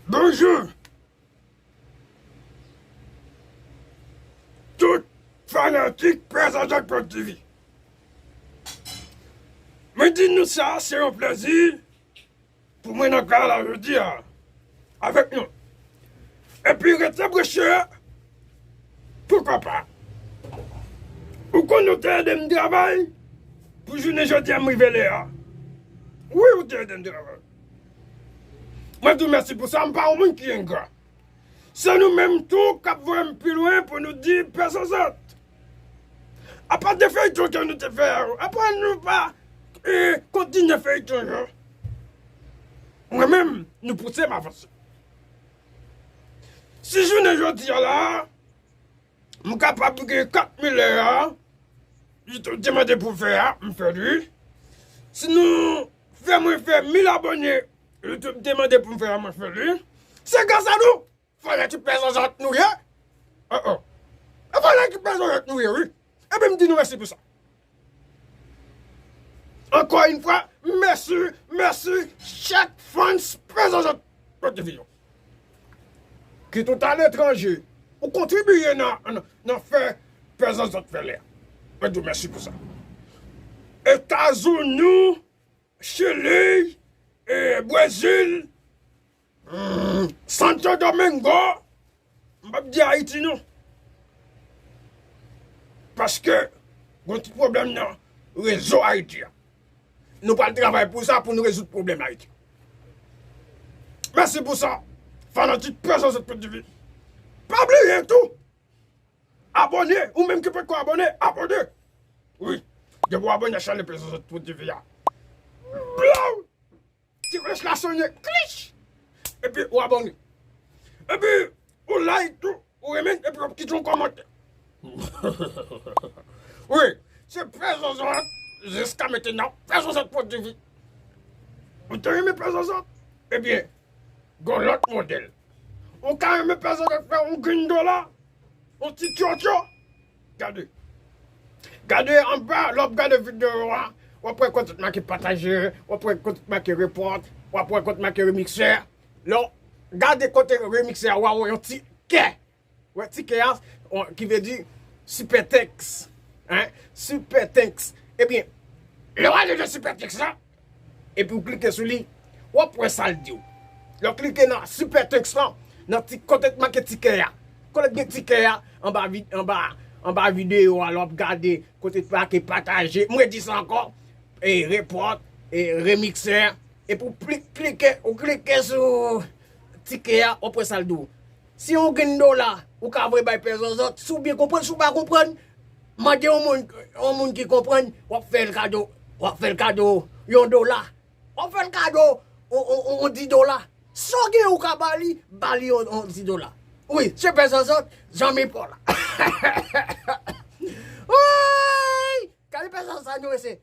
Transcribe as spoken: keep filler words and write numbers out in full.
Bonjou tout fanatik Pè Zanzann Pòt TV. Mwen di nou sa, se yon plèzi pou mwen nan kay la jodi a avèk nou. Epi rete branche, poukwa pa. Ou konn ou te ede m travay pou jounen jodi a m rive lè a. Wi, ou te ede m travay. Mwen di w mèsi pou sa, m pa yon moun ki engra. Se nou menm tou k ap voye m pi lwen pou nou di Pè Zanzann. Apa de feyton ke nou te fè a, apa nou pa eh, kontinye feyton yo? Mwen menm, nou pouse m avanse. Si jounen jodi a la, m kapab gen kat mil è a, YouTube te mande pou m fè a, m fè li. Si nou fè mwen fè mil abòne, YouTube te mande pou m fè a, mwen fè li. Se gras a nou! Fanatik Pè Zanzann nou ye? Oh, oh. E fanatik Pè Zanzann nou ye, wi. Ebyen, m di nou mèsi pou sa. Ankò yon fwa, mèsi, mèsi, chak fans Pè Zanzann Pòt TV yo. Kit ou t aletranje, ou kontribiye nan, nan, nan fè Pè Zanzann fè lè. Mwen di w mèsi pou sa. Etazini, Chili, eh, Brezil, hmm, Santo Domingo, m p ap di Ayiti non. Paske, gon ti pwoblèm nan rezo Ayiti a. Nou pral travay pou sa, pou nou rezoud pwoblèm Ayiti. Mèsi pou sa, fanatik Pè Zanzann Pòt TV. Pa bliye tou, abòne, ou menm ki poko abòne, abòne. Wi, depi w abòne a chanèl Pè Zanzann Pòt TV a. Blow! Ti klòch la sonnen, klich! Epi ou abòne. Epi ou like tou, ou renmen, epi w ap kite yon kòmantè. Wi, se Pè Zanzann, jiska mentenan, Pè Zanzann Pòt TV. Ou te renmen Pè Zanzann? Ebyen, gon lòt modèl. Ou ka renmen Pè Zanzann fè yon grenn dola? Yon ti tchotcho. Gade. Gade anba, lè w ap gade videyo a, w ap wè kote t make pataje, w ap wè kote t make repòt, w ap wè kote t make remixè. Lè w gade kote remixè a, w a wè yon ti kè. Wè ti kè a, on, ki vle di super thanks. Hein? Super thanks. Ebyen, lè w ale nan super thanks la, epi w klike sou li, w ap wè sa l di w. Lè w klike nan super thanks lan, nan ti, kote t make ti kè a. Kote t gen ti kè a, anba vi-, anba, anba videyo a, lè w ap gade, kote t make pataje. Mwen di sa ankò, e, repòt, e, remixè. Epi w pli-, klike, ou klike sou ti kè a, w ap wè sa l di w. Si yon grenn dola, ou ka voye bay Pè Zanzann, si w byen konprann, si w pa konprann, mande yon moun, yon moun ki konprann, w ap fè l kado, w ap fè l kado yon dola. W ap fè l kado yon, yon, yon, yon dis dola. Sa w gen ou ka ba li, ba li yon, yon dis dola. Wi, se Pè Zanzann, zanmi pa w la. Woy! Gade Pè Zanzann nou, mesye.